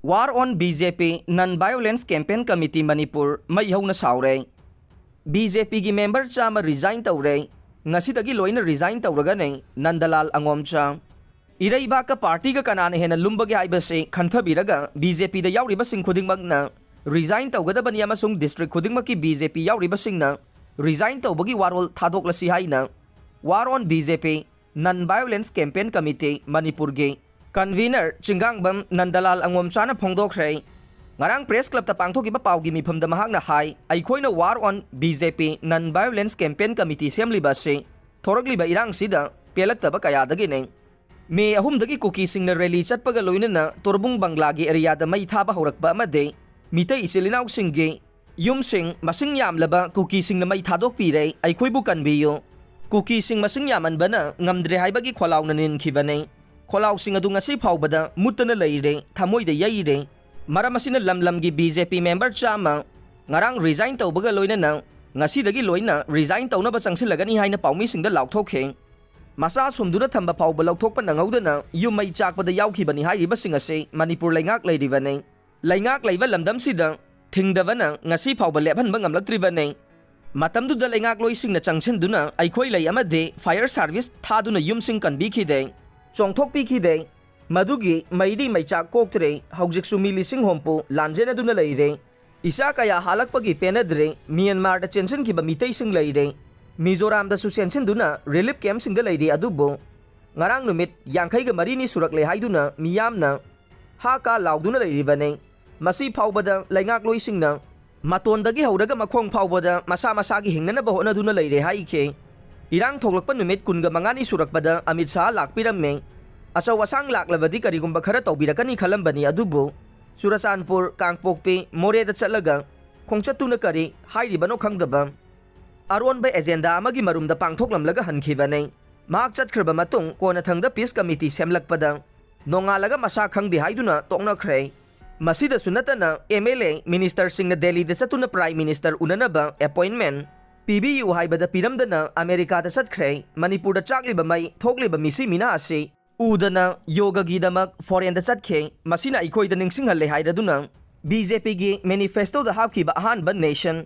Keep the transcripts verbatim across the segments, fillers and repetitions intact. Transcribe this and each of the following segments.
War on B J P Non-Violence Campaign Committee Manipur ꯃꯩ ꯍꯧꯅ ꯁꯥꯎꯔꯦ꯫ B J Pꯒꯤ member ꯆꯥꯝꯃ resign ꯇꯧꯔꯦ꯫ ꯉꯁꯤꯗꯒꯤ ꯂꯣꯏꯅ resign ꯇꯧꯔꯒꯅꯤ ꯅꯟꯗꯂꯥꯜ ꯑꯉꯣꯝꯆꯥ꯫ ꯏꯔꯩꯕꯥꯛꯀ partyꯒ ꯀꯅꯥꯅ ꯍꯦꯟꯅ ꯂꯨꯝꯕꯒꯦ ꯍꯥꯏꯕꯁꯤ ꯈꯟꯊꯕꯤꯔꯒ B J Pꯗ ꯌꯥꯎꯔꯤꯕꯁꯤꯡ ꯈꯨꯗꯤꯡꯃꯛꯅ resign ꯇꯧꯒꯗꯕꯅꯤ ꯑꯃꯁꯨꯡ district ꯈꯨꯗꯤꯡꯃꯛꯀꯤ B J P ꯌꯥꯎꯔꯤꯕꯁꯤꯡꯅ resign ꯇꯧꯕꯒꯤ ꯋꯥꯔꯣꯜ ꯊꯥꯗꯣꯛꯂꯁꯤ ꯍꯥꯏꯅ War on B J P Non-Violence Campaign Committee ꯃꯅꯤꯄꯨꯔꯒꯤ convener ꯆꯤꯡꯒꯥꯡꯕꯝ ꯅꯟꯗꯂꯥꯜ ꯑꯉꯣꯝꯆꯥꯅ ꯐꯣꯡꯗꯣꯛꯈ꯭ꯔꯦ꯫ ꯉꯔꯥꯡ press clubꯇ ꯄꯥꯡꯊꯣꯛꯈꯤꯕ ꯄꯥꯎꯒꯤ ꯃꯤꯐꯝꯗ ꯃꯍꯥꯛꯅ ꯍꯥꯏ, ꯑꯩꯈꯣꯏꯅ War on B J P Non-Violence Campaign Committee ꯁꯦꯝꯂꯤꯕ ꯑꯁꯤ ꯊꯣꯔꯛꯂꯤꯕ ꯏꯔꯥꯡꯁꯤꯗ ꯄꯦꯜꯂꯛꯇꯕ ꯀꯌꯥꯗꯒꯤꯅꯤ꯫ ꯃꯦ ꯑꯍꯨꯝꯗꯒꯤ ꯀꯨꯀꯤꯁꯤꯡꯅ rally ꯆꯠꯄꯒ ꯂꯣꯏꯅꯅ ꯇꯣꯔꯕꯨꯡ ꯕꯪꯒ꯭ꯂꯥꯒꯤ areaꯗ ꯃꯩ ꯊꯥꯕ ꯍꯧꯔꯛꯄ ꯑꯃꯗꯤ ꯃꯤꯇꯩ ꯏꯆꯤꯜ ꯏꯅꯥꯎꯁꯤꯡꯒꯤ ꯌꯨꯝꯁꯤꯡ ꯃꯁꯤꯡ ꯌꯥꯝꯂꯕ ꯀꯨꯀꯤꯁꯤꯡꯅ ꯃꯩ ꯊꯥꯗꯣꯛꯄꯤꯔꯦ, ꯑꯩꯈꯣꯏꯕꯨ ꯀꯟꯕꯤꯌꯨ꯫ ꯀꯨꯀꯤꯁꯤꯡ ꯃꯁꯤꯡ ꯌꯥꯝꯃꯟꯕꯅ ꯉꯝꯗ꯭ꯔꯦ ꯍꯥꯏꯕꯒꯤ ꯈꯣꯜꯂꯥꯎꯅ ꯅꯤꯟꯈꯤꯕꯅꯤ꯫ ꯈꯣꯜꯂꯥꯎꯁꯤꯡ ꯑꯗꯨ ꯉꯁꯤ ꯐꯥꯎꯕꯗ ꯃꯨꯠꯇꯅ ꯂꯩꯔꯦ, ꯊꯃꯣꯏꯗ ꯌꯩꯔꯦ꯫ ꯃꯔꯝ ꯑꯁꯤꯅ ꯂꯝ ꯂꯝꯒꯤ B J P member ꯆꯥꯝꯃ ꯉꯔꯥꯡ resign ꯇꯧꯕꯒ ꯂꯣꯏꯅꯅ ꯉꯁꯤꯗꯒꯤ ꯂꯣꯏꯅ resign ꯇꯧꯅꯕ ꯆꯪꯁꯤꯜꯂꯒꯅꯤ ꯍꯥꯏꯅ ꯄꯥꯎꯃꯤꯁꯤꯡꯗ ꯂꯥꯎꯊꯣꯛꯈꯤ꯫ ꯃꯆꯥ ꯁꯨꯝꯗꯨꯅ ꯊꯝꯕ ꯐꯥꯎꯕ ꯂꯧꯊꯣꯛꯄ ꯅꯪꯍꯧꯗꯅ ꯌꯨꯝ ꯃꯩ ꯆꯥꯛꯄꯗ ꯌꯥꯎꯈꯤꯕꯅꯤ ꯍꯥꯏꯔꯤꯕꯁꯤꯡ ꯑꯁꯤ ꯃꯅꯤꯄꯨꯔ ꯂꯩꯉꯥꯛ ꯂꯩꯔꯤꯕꯅꯤ꯫ ꯂꯩꯉꯥꯛ ꯂꯩꯕ ꯂꯝꯗꯝꯁꯤꯗ ꯊꯤꯡꯗꯕꯅ ꯉꯁꯤ ꯐꯥꯎꯕ ꯂꯦꯞꯍꯟꯕ ꯉꯝꯂꯛꯇ꯭ꯔꯤꯕꯅꯤ꯫ ꯃꯇꯝꯗꯨꯗ ꯂꯩꯉꯥꯛꯂꯣꯏꯁꯤꯡꯅ ꯆꯪꯁꯤꯟꯗꯨꯅ ꯑꯩꯈꯣꯏ ꯂꯩ ꯑꯃꯗꯤ fire service ꯊꯥꯗꯨꯅ ꯌꯨꯝꯁꯤꯡ ꯀꯟꯕꯤꯈꯤꯗꯦ, ꯆꯣꯡꯊꯣꯛꯄꯤꯈꯤꯗꯦ꯫ ꯃꯗꯨꯒꯤ ꯃꯩꯔꯤ ꯃꯩꯆꯥꯛ ꯀꯣꯛꯇ꯭ꯔꯦ꯫ ꯍꯧꯖꯤꯛꯁꯨ ꯃꯤ ꯂꯤꯁꯤꯡ ꯍꯨꯝꯐꯨ ꯂꯥꯟꯖꯦꯟꯅꯗꯨꯅ ꯂꯩꯔꯦ꯫ ꯏꯆꯥ ꯀꯌꯥ ꯍꯥꯜꯂꯛꯄꯒꯤ ꯄꯦꯟꯅꯗ꯭ꯔꯦ꯫ ꯃ꯭ꯌꯥꯟꯃꯥꯔꯗ ꯆꯦꯟꯁꯤꯟꯈꯤꯕ ꯃꯤꯇꯩꯁꯤꯡ ꯂꯩꯔꯦ꯫ ꯃꯤꯖꯣꯔꯥꯝꯗꯁꯨ ꯆꯦꯟꯁꯤꯟꯗꯨꯅ relief campꯁꯤꯡꯗ ꯂꯩꯔꯤ꯫ ꯑꯗꯨꯕꯨ ꯉꯔꯥꯡ ꯅꯨꯃꯤꯠ ꯌꯥꯡꯈꯩꯒ ꯃꯔꯤꯅꯤ ꯁꯨꯔꯛꯂꯦ ꯍꯥꯏꯗꯨꯅ ꯃꯤꯌꯥꯝꯅ ꯍꯥ ꯀꯥ ꯂꯥꯎꯗꯨꯅ ꯂꯩꯔꯤꯕꯅꯤ꯫ ꯃꯁꯤ ꯐꯥꯎꯕꯗ ꯂꯩꯉꯥꯛꯂꯣꯏꯁꯤꯡꯅ ꯃꯇꯣꯟꯗꯒꯤ ꯍꯧꯔꯒ ꯃꯈꯣꯡ ꯐꯥꯎꯕꯗ ꯃꯁꯥ ꯃꯁꯥꯒꯤ ꯍꯤꯡꯅꯅꯕ ꯍꯣꯠꯅꯗꯨꯅ ꯂꯩꯔꯦ ꯍꯥꯏꯈꯤ꯫ ꯏꯔꯥꯡ ꯊꯣꯛꯂꯛꯄ ꯅꯨꯃꯤꯠ ꯀꯨꯟꯒ ꯃꯉꯥꯅꯤ ꯁꯨꯔꯛꯄꯗ ꯑꯃꯤꯠ ꯁꯥꯍ ꯂꯥꯛꯄꯤꯔꯝꯃꯤ꯫ ꯑꯆꯧ ꯑꯁꯥꯡ ꯂꯥꯛꯂꯕꯗꯤ ꯀꯔꯤꯒꯨꯝꯕ ꯈꯔ ꯇꯧꯕꯤꯔꯛꯀꯅꯤ ꯈꯜꯂꯝꯕꯅꯤ, ꯑꯗꯨꯕꯨ ꯆꯨꯔꯆꯥꯟꯄꯨꯔ, ꯀꯥꯡꯄꯣꯛꯄꯤ, ꯃꯣꯔꯦꯗ ꯆꯠꯂꯒ ꯈꯣꯡꯆꯠꯇꯨꯅ ꯀꯔꯤ ꯍꯥꯏꯔꯤꯕꯅꯣ ꯈꯪꯗꯕ ꯑꯔꯣꯟꯕ agenda ꯑꯃꯒꯤ ꯃꯔꯨꯝꯗ ꯄꯥꯡꯊꯣꯛꯂꯝꯂꯒ ꯍꯟꯈꯤꯕꯅꯤ꯫ ꯃꯍꯥꯛ ꯆꯠꯈ꯭ꯔꯕ ꯃꯇꯨꯡ ꯀꯣꯟꯅꯊꯪꯗ peace committee ꯁꯦꯝꯂꯛꯄꯗ ꯅꯣꯡꯉꯥꯜꯂꯒ ꯃꯁꯥ ꯈꯪꯗꯦ ꯍꯥꯏꯗꯨꯅ ꯇꯣꯛꯅꯈ꯭ꯔꯦ꯫ ꯃꯁꯤꯗꯁꯨ ꯅꯠꯇꯅ M L A ministerꯁꯤꯡꯅ ꯗꯦꯜꯂꯤꯗ ꯆꯠꯇꯨꯅ Prime Minister ꯎꯅꯅꯕ appointment ꯄꯤꯕꯤꯌꯨ ꯍꯥꯏꯕꯗ ꯄꯤꯔꯝꯗꯅ ꯑꯃꯦꯔꯤꯀꯥꯗ ꯆꯠꯈ꯭ꯔꯦ꯫ ꯃꯅꯤꯄꯨꯔꯗ ꯆꯥꯛꯂꯤꯕ ꯃꯩ, ꯊꯣꯛꯂꯤꯕ ꯃꯤꯁꯤ ꯃꯤꯅꯥ ꯑꯁꯤ ꯎꯗꯅ ꯌꯣꯒꯒꯤꯗꯃꯛ ꯐꯣꯔꯦꯟꯗ ꯆꯠꯈꯤ꯫ ꯃꯁꯤꯅ ꯑꯩꯈꯣꯏꯗ ꯅꯤꯡꯁꯤꯡꯍꯜꯂꯦ ꯍꯥꯏꯔꯗꯨꯅ ꯕꯤ ꯖꯦ ꯄꯤꯒꯤ ꯃꯦꯅꯤꯐꯦꯁꯇꯣꯗ ꯍꯥꯞꯈꯤꯕ ꯑꯍꯥꯟꯕ ꯅꯦꯁꯟ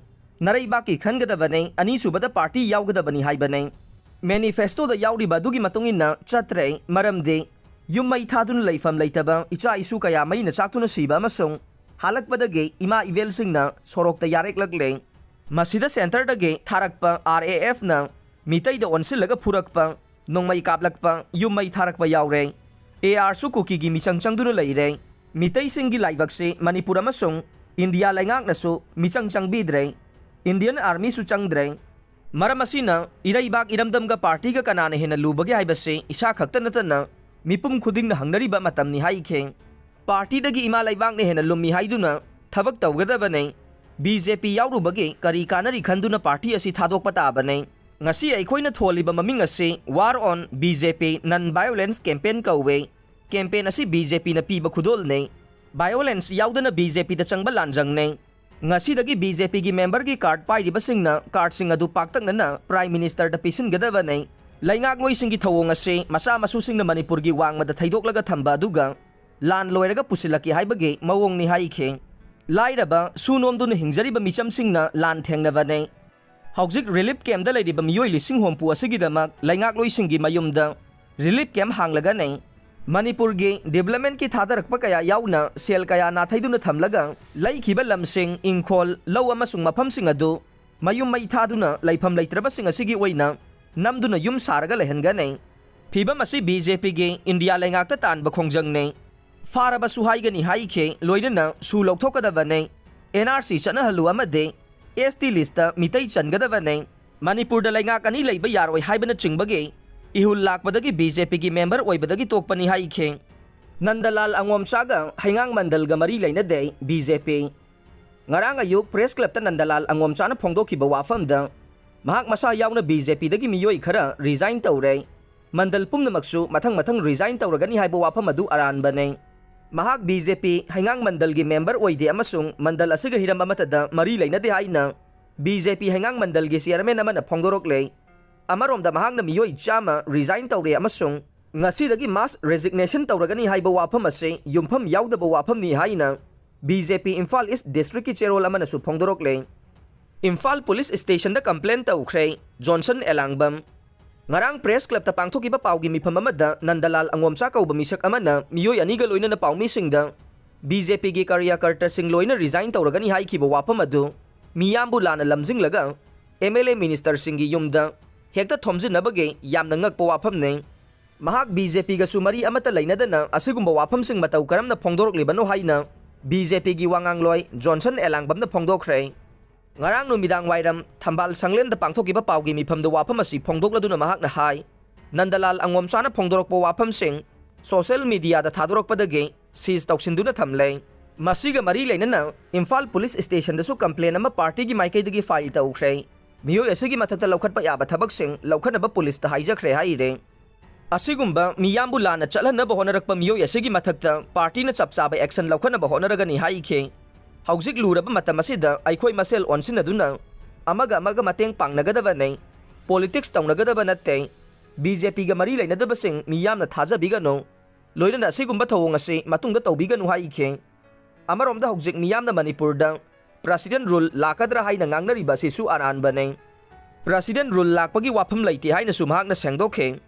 ꯅꯔꯩꯕꯥꯛꯀꯤ ꯈꯟꯒꯗꯕꯅꯤ, ꯑꯅꯤꯁꯨꯕꯗ ꯄꯥꯔꯇꯤ ꯌꯥꯎꯒꯗꯕꯅꯤ ꯍꯥꯏꯕꯅꯤ꯫ ꯃꯦꯅꯤꯐꯦꯁꯇꯣꯗ ꯌꯥꯎꯔꯤꯕ ꯑꯗꯨꯒꯤ ꯃꯇꯨꯡ ꯏꯟꯅ ꯆꯠꯇ꯭ꯔꯦ, ꯃꯔꯝꯗꯤ ꯌꯨꯝ ꯃꯩ ꯊꯥꯗꯨꯅ ꯂꯩꯐꯝ ꯂꯩꯇꯕ ꯏꯆꯥ ꯏꯁꯨ ꯀꯌꯥ ꯃꯩꯅ ꯆꯥꯛꯇꯨꯅ ꯁꯤꯕ ꯑꯃꯁꯨꯡ ꯍꯜꯂꯛꯄꯗꯒꯤ ꯏꯃꯥ ꯏꯕꯦꯜꯁꯤꯡꯅ ꯁꯣꯔꯣꯛꯇ ꯌꯥꯔꯦꯛꯂꯛꯂꯦ꯫ ꯃꯁꯤꯗ ꯁꯦꯟꯇꯔꯗꯒꯤ ꯊꯥꯔꯛꯄ ꯑꯥꯔ ꯑꯦ ꯑꯦꯐꯅ ꯃꯤꯇꯩꯗ ꯑꯣꯟꯁꯤꯜꯂꯒ ꯐꯨꯔꯛꯄ, ꯅꯣꯡꯃꯩ ꯀꯥꯞꯂꯛꯄ, ꯌꯨꯝ ꯃꯩ ꯊꯥꯔꯛꯄ ꯌꯥꯎꯔꯦ꯫ ꯑꯦ ꯑꯥꯔꯁꯨ ꯀꯨꯀꯤꯒꯤ ꯃꯤꯆꯪ ꯆꯪꯗꯨꯅ ꯂꯩꯔꯦ꯫ ꯃꯤꯇꯩꯁꯤꯡꯒꯤ ꯂꯥꯏꯕꯛꯁꯤ ꯃꯅꯤꯄꯨꯔ ꯑꯃꯁꯨꯡ ꯏꯟꯗꯤꯌꯥ ꯂꯩꯉꯥꯛꯅꯁꯨ ꯃꯤꯆꯪ ꯆꯪꯕꯤꯗ꯭ꯔꯦ꯫ ꯏꯟꯗꯤꯌꯟ ꯑꯥꯔꯃꯤꯁꯨ ꯆꯪꯗ꯭ꯔꯦ꯫ ꯃꯔꯝ ꯑꯁꯤꯅ ꯏꯔꯩꯕꯥꯛ ꯏꯔꯝꯗꯝꯒ ꯄꯥꯔꯇꯤꯒ ꯀꯅꯥꯅ ꯍꯦꯟꯅ ꯂꯨꯕꯒꯦ ꯍꯥꯏꯕꯁꯤ ꯏꯁꯥ ꯈꯛꯇ ꯅꯠꯇꯅ ꯃꯤꯄꯨꯝ ꯈꯨꯗꯤꯡꯅ ꯍꯪꯅꯔꯤꯕ ꯃꯇꯝꯅꯤ ꯍꯥꯏꯈꯤ꯫ ꯄꯥꯔꯇꯤꯗꯒꯤ ꯏꯃꯥ ꯂꯩꯕꯥꯛꯅ ꯍꯦꯟꯅ ꯂꯨꯝꯃꯤ ꯍꯥꯏꯗꯨꯅ ꯊꯕꯛ ꯇꯧꯒꯗꯕꯅꯤ꯫ ꯕꯤ ꯖꯦ ꯄꯤ ꯌꯥꯎꯔꯨꯕꯒꯤ ꯀꯔꯤ ꯀꯥꯟꯅꯔꯤ ꯈꯟꯗꯨꯅ ꯄꯥꯔꯇꯤ ꯑꯁꯤ ꯊꯥꯗꯣꯛꯄ ꯇꯥꯕꯅꯤ꯫ ꯉꯁꯤ ꯑꯩꯈꯣꯏꯅ ꯊꯣꯜꯂꯤꯕ ꯃꯃꯤꯡ ꯑꯁꯤ War on B J P Non Violence Campaign ꯀꯧꯏ꯫ ꯀꯦꯝꯄꯦꯟ ꯑꯁꯤ ꯕꯤ ꯖꯦ ꯄꯤꯅ ꯄꯤꯕ ꯈꯨꯗꯣꯜꯅꯤ꯫ ꯚꯥꯏꯑꯣꯂꯦꯟꯁ ꯌꯥꯎꯗꯅ ꯕꯤ ꯖꯦ ꯄꯤꯗ ꯆꯪꯕ ꯂꯥꯟꯖꯪꯅꯤ꯫ ꯉꯁꯤꯗꯒꯤ ꯕꯤ ꯖꯦ ꯄꯤꯒꯤ ꯃꯦꯝꯕꯔꯒꯤ ꯀꯥꯔꯗ ꯄꯥꯏꯔꯤꯕꯁꯤꯡꯅ ꯀꯥꯔꯗꯁꯤꯡ ꯑꯗꯨ ꯄꯥꯛꯇꯛꯅꯅ ꯄ꯭ꯔꯥꯏꯝ ꯃꯤꯅꯤꯁꯇꯔꯗ ꯄꯤꯁꯤꯟꯒꯗꯕꯅꯤ꯫ ꯂꯩꯉꯥꯛꯂꯣꯏꯁꯤꯡꯒꯤ ꯊꯧꯑꯣꯡ ꯑꯁꯤ ꯃꯆꯥ ꯃꯁꯨꯁꯤꯡꯅ ꯃꯅꯤꯄꯨꯔꯒꯤ ꯋꯥꯡꯃꯗ ꯊꯩꯗꯣꯛꯂꯒ ꯊꯝꯕ ꯑꯗꯨꯒ ꯂꯥꯟ ꯂꯣꯏꯔꯒ ꯄꯨꯁꯤꯜꯂꯛꯀꯦ ꯍꯥꯏꯕꯒꯤ ꯃꯑꯣꯡꯅꯤ ꯍꯥꯏꯈꯤ꯫ ꯂꯥꯏꯔꯕ, ꯁꯨ ꯅꯣꯝꯗꯨꯅ ꯍꯤꯡꯖꯔꯤꯕ ꯃꯤꯆꯝꯁꯤꯡꯅ ꯂꯥꯟ ꯊꯦꯡꯅꯕꯅꯤ꯫ ꯍꯧꯖꯤꯛ ꯔꯤꯂꯤꯐ ꯀꯦꯝꯞꯇ ꯂꯩꯔꯤꯕ ꯃꯤꯑꯣꯏ ꯂꯤꯁꯤꯡ ꯍꯨꯝꯐꯨ ꯑꯁꯤꯒꯤꯗꯃꯛ ꯂꯩꯉꯥꯛꯂꯣꯏꯁꯤꯡꯒꯤ ꯃꯌꯨꯝꯗ ꯔꯤꯂꯤꯐ ꯀꯦꯝꯞ ꯍꯥꯡꯂꯒꯅꯤ꯫ ꯃꯅꯤꯄꯨꯔꯒꯤ ꯗꯤꯕꯂꯞꯃꯦꯟꯠꯀꯤ ꯊꯥꯗꯔꯛꯄ ꯀꯌꯥ ꯌꯥꯎꯅ ꯁꯦꯜ ꯀꯌꯥ ꯅꯥꯊꯩꯗꯨꯅ ꯊꯝꯂꯒ ꯂꯩꯈꯤꯕ ꯂꯝꯁꯤꯡ, ꯏꯪꯈꯣꯜ, ꯂꯧ ꯑꯃꯁꯨꯡ ꯃꯐꯝꯁꯤꯡ ꯑꯗꯨ ꯃꯌꯨꯝ ꯃꯩ ꯊꯥꯗꯨꯅ ꯂꯩꯐꯝ ꯂꯩꯇ꯭ꯔꯕꯁꯤꯡ ꯑꯁꯤꯒꯤ ꯑꯣꯏꯅ ꯅꯝꯗꯨꯅ ꯌꯨꯝ ꯁꯥꯔꯒ ꯂꯩꯍꯟꯒꯅꯤ꯫ ꯐꯤꯚꯝ ꯑꯁꯤ ꯕꯤ ꯖꯦ ꯄꯤꯒꯤ ꯏꯟꯗꯤꯌꯥ ꯂꯩꯉꯥꯛꯇ ꯇꯥꯟꯕ ꯈꯣꯡꯖꯪꯅꯤ꯫ ꯐꯥꯔꯕꯁꯨ ꯍꯥꯏꯒꯅꯤ ꯍꯥꯏꯈꯤ, ꯂꯣꯏꯅꯅ ꯁꯨ ꯂꯧꯊꯣꯛꯀꯗꯕꯅꯤ꯫ ꯑꯦꯟ ꯑꯥꯔ ꯁꯤ ꯆꯠꯅꯍꯜꯂꯨ ꯑꯃꯗꯤ ꯑꯦꯁ ꯇꯤ ꯂꯤꯁꯇ ꯃꯤꯇꯩ ꯆꯟꯒꯗꯕꯅꯤ꯫ ꯃꯅꯤꯄꯨꯔꯗ ꯂꯩꯉꯥꯛ ꯑꯅꯤ ꯂꯩꯕ ꯌꯥꯔꯣꯏ ꯍꯥꯏꯕꯅꯆꯤꯡꯕꯒꯤ ꯏꯍꯨꯜ ꯂꯥꯛꯄꯗꯒꯤ ꯕꯤ ꯖꯦ ꯄꯤꯒꯤ ꯃꯦꯝꯕꯔ ꯑꯣꯏꯕꯗꯒꯤ ꯇꯣꯛꯄꯅꯤ ꯍꯥꯏꯈꯤ꯫ ꯅꯟꯗꯂꯥꯜ ꯑꯉꯣꯝꯆꯥꯒ ꯍꯩꯉꯥꯡ ꯃꯟꯗꯜꯒ ꯃꯔꯤ ꯂꯩꯅꯗꯦ ꯕꯤ ꯖꯦ ꯄꯤ꯫ ꯉꯔꯥꯡ ꯑꯌꯨꯛ ꯄ꯭ꯔꯦꯁ ꯀ꯭ꯂꯕꯇ ꯅꯟꯗꯂꯥꯜ ꯑꯉꯣꯝꯆꯥꯅ ꯐꯣꯡꯗꯣꯛꯈꯤꯕ ꯋꯥꯐꯝꯗ, ꯃꯍꯥꯛ ꯃꯁꯥ ꯌꯥꯎꯅ ꯕꯤ ꯖꯦ ꯄꯤꯗꯒꯤ ꯃꯤꯑꯣꯏ ꯈꯔ ꯔꯤꯖꯥꯏꯟ ꯇꯧꯔꯦ꯫ ꯃꯟꯗꯜ ꯄꯨꯝꯅꯃꯛꯁꯨ ꯃꯊꯪ ꯃꯊꯪ ꯔꯤꯖꯥꯏꯟ ꯇꯧꯔꯒꯅꯤ ꯍꯥꯏꯕ ꯋꯥꯐꯝ ꯑꯗꯨ ꯑꯔꯥꯟꯕꯅꯤ꯫ ꯃꯍꯥꯛ ꯕꯤ ꯖꯦ ꯄꯤ ꯍꯩꯉꯥꯡ ꯃꯟꯗꯜꯒꯤ ꯃꯦꯝꯕꯔ ꯑꯣꯏꯗꯦ ꯑꯃꯁꯨꯡ ꯃꯟꯗꯜ ꯑꯁꯤꯒ ꯍꯤꯔꯝ ꯑꯃꯠꯇꯗ ꯃꯔꯤ ꯂꯩꯅꯗꯦ ꯍꯥꯏꯅ ꯕꯤ ꯖꯦ ꯄꯤ ꯍꯩꯉꯥꯡ ꯃꯟꯗꯜꯒꯤ ꯆꯤꯌꯔꯃꯦꯟ ꯑꯃꯅ ꯐꯣꯡꯗꯣꯔꯛꯂꯦ꯫ ꯑꯃꯔꯣꯝꯗ ꯃꯍꯥꯛꯅ ꯃꯤꯑꯣꯏ ꯆꯥꯝꯃ ꯔꯤꯖꯥꯏꯟ ꯇꯧꯔꯦ ꯑꯃꯁꯨꯡ ꯉꯁꯤꯗꯒꯤ mass resignation ꯇꯧꯔꯒꯅꯤ ꯍꯥꯏꯕ ꯋꯥꯐꯝ ꯑꯁꯤ ꯌꯨꯝꯐꯝ ꯌꯥꯎꯗꯕ ꯋꯥꯐꯝꯅꯤ ꯍꯥꯏꯅ B J P ꯏꯝꯐꯥꯜ ꯏꯁ ꯗꯤꯁꯇ꯭ꯔꯤꯛꯀꯤ ꯆꯦꯔꯣꯜ ꯑꯃꯅꯁꯨ ꯐꯣꯡꯗꯣꯔꯛꯂꯦ꯫ ꯏꯝꯐꯥꯜ ꯄꯨꯂꯤꯁ ꯁ꯭ꯇꯦꯁꯟꯗ ꯀꯝꯄ꯭ꯂꯦꯟ ꯇꯧꯈ꯭ꯔꯦ ꯖꯣꯟꯁꯟ ꯑꯦꯂꯥꯡꯕꯝ꯫ ꯉꯔꯥꯡ ꯄ꯭ꯔꯦꯁ ꯀ꯭ꯂꯕꯇ ꯄꯥꯡꯊꯣꯛꯈꯤꯕ ꯄꯥꯎꯒꯤ ꯃꯤꯐꯝ ꯑꯃꯗ ꯅꯟꯗꯂꯥꯜ ꯑꯉꯣꯝꯆꯥ ꯀꯧꯕ ꯃꯤꯁꯛ ꯑꯃꯅ ꯃꯤꯑꯣꯏ ꯑꯅꯤꯒ ꯂꯣꯏꯅꯅ ꯄꯥꯎꯃꯤꯁꯤꯡꯗ B J Pꯒꯤ ꯀꯥꯔꯌꯀꯔꯇꯁꯤꯡ ꯂꯣꯏꯅ ꯔꯤꯖꯥꯏꯟ ꯇꯧꯔꯒꯅꯤ ꯍꯥꯏꯈꯤꯕ ꯋꯥꯐꯝ ꯑꯗꯨ ꯃꯤꯌꯥꯝꯕꯨ ꯂꯥꯟꯅ ꯂꯝꯖꯤꯡꯂꯒ M L A ꯃꯤꯅꯤꯁꯇꯔꯁꯤꯡꯒꯤ ꯌꯨꯝꯗ ꯍꯦꯛꯇ ꯊꯣꯝꯖꯤꯟꯅꯕꯒꯤ ꯌꯥꯝꯅ ꯉꯛꯄ ꯋꯥꯐꯝꯅꯤ꯫ ꯃꯍꯥꯛ B J Pꯒꯁꯨ ꯃꯔꯤ ꯑꯃꯠꯇ ꯂꯩꯅꯗꯅ ꯑꯁꯤꯒꯨꯝꯕ ꯋꯥꯐꯝꯁꯤꯡ ꯃꯇꯧ ꯀꯔꯝꯅ ꯐꯣꯡꯗꯣꯔꯛꯂꯤꯕꯅꯣ ꯍꯥꯏꯅ B J Pꯒꯤ ꯋꯥꯉꯥꯡꯂꯣꯏ ꯖꯣꯟꯁꯟ ꯑꯦꯂꯥꯡꯕꯝꯅ ꯐꯣꯡꯗꯣꯛꯈ꯭ꯔꯦ꯫ ꯉꯔꯥꯡ ꯅꯨꯃꯤꯗꯥꯡ ꯋꯥꯏꯔꯝ ꯊꯝꯕꯥꯜ ꯁꯪꯂꯦꯟꯗ ꯄꯥꯡꯊꯣꯛꯈꯤꯕ ꯄꯥꯎꯒꯤ ꯃꯤꯐꯝꯗ ꯋꯥꯐꯝ ꯑꯁꯤ ꯐꯣꯡꯗꯣꯛꯂꯗꯨꯅ ꯃꯍꯥꯛꯅ ꯍꯥꯏ, ꯅꯟꯗꯂꯥꯜ ꯑꯉꯣꯝꯆꯥꯅ ꯐꯣꯡꯗꯣꯔꯛꯄ ꯋꯥꯐꯝꯁꯤꯡ ꯁꯣꯁꯤꯌꯦꯜ ꯃꯤꯗꯤꯌꯥꯗ ꯊꯥꯗꯣꯔꯛꯄꯗꯒꯤ ꯁꯤꯖ ꯇꯧꯁꯤꯟꯗꯨꯅ ꯊꯝꯂꯦ꯫ ꯃꯁꯤꯒ ꯃꯔꯤ ꯂꯩꯅꯅ ꯏꯝꯐꯥꯜ ꯄꯨꯂꯤꯁ ꯁ꯭ꯇꯦꯁꯟꯗꯁꯨ ꯀꯝꯄ꯭ꯂꯦꯟ ꯑꯃ ꯄꯥꯔꯇꯤꯒꯤ ꯃꯥꯏꯀꯩꯗꯒꯤ ꯐꯥꯏꯜ ꯇꯧꯈ꯭ꯔꯦ꯫ ꯃꯤꯑꯣꯏ ꯑꯁꯤꯒꯤ ꯃꯊꯛꯇ ꯂꯧꯈꯠꯄ ꯌꯥꯕ ꯊꯕꯛꯁꯤꯡ ꯂꯧꯈꯠꯅꯕ ꯄꯨꯂꯤꯁꯇ ꯍꯥꯏꯖꯈ꯭ꯔꯦ ꯍꯥꯏꯔꯦ꯫ ꯑꯁꯤꯒꯨꯝꯕ ꯃꯤꯌꯥꯝꯕꯨ ꯂꯥꯟꯅ ꯆꯠꯍꯟꯅꯕ ꯍꯣꯠꯅꯔꯛꯄ ꯃꯤꯑꯣꯏ ꯑꯁꯤꯒꯤ ꯃꯊꯛꯇ ꯄꯥꯔꯇꯤꯅ ꯆꯞ ꯆꯥꯕ ꯑꯦꯛꯁꯟ ꯂꯧꯈꯠꯅꯕ ꯍꯣꯠꯅꯔꯒꯅꯤ ꯍꯥꯏꯈꯤ꯫ ꯍꯧꯖꯤꯛ ꯂꯨꯔꯕ ꯃꯇꯝ ꯑꯁꯤꯗ ꯑꯩꯈꯣꯏ ꯃꯁꯦꯜ ꯑꯣꯟꯁꯤꯟꯅꯗꯨꯅ ꯑꯃꯒ ꯑꯃꯒ ꯃꯇꯦꯡ ꯄꯥꯡꯅꯒꯗꯕꯅꯤ꯫ ꯄꯣꯂꯤꯇꯤꯛꯁ ꯇꯧꯅꯒꯗꯕ ꯅꯠꯇꯦ꯫ B J Pꯒ ꯃꯔꯤ ꯂꯩꯅꯗꯕꯁꯤꯡ ꯃꯤꯌꯥꯝꯅ ꯊꯥꯖꯕꯤꯒꯅꯨ꯫ ꯂꯣꯏꯅꯅ ꯑꯁꯤꯒꯨꯝꯕ ꯊꯧꯑꯣꯡ ꯑꯁꯤ ꯃꯇꯨꯡꯗ ꯇꯧꯕꯤꯒꯅꯨ ꯍꯥꯏꯈꯤ꯫ ꯑꯃꯔꯣꯝꯗ ꯍꯧꯖꯤꯛ ꯃꯤꯌꯥꯝꯅ ꯃꯅꯤꯄꯨꯔꯗ ꯄ꯭ꯔꯁꯤꯗꯦꯟ ꯔꯨꯜ ꯂꯥꯛꯀꯗ꯭ꯔꯥ ꯍꯥꯏꯅ ꯉꯥꯡꯅꯔꯤꯕ ꯑꯁꯤꯁꯨ ꯑꯔꯥꯟꯕꯅꯤ꯫ ꯄ꯭ꯔꯁꯤꯗꯦꯟ ꯔꯨꯜ ꯂꯥꯛꯄꯒꯤ ꯋꯥꯐꯝ ꯂꯩꯇꯦ ꯍꯥꯏꯅꯁꯨ ꯃꯍꯥꯛꯅ ꯁꯦꯡꯗꯣꯛꯈꯤ꯫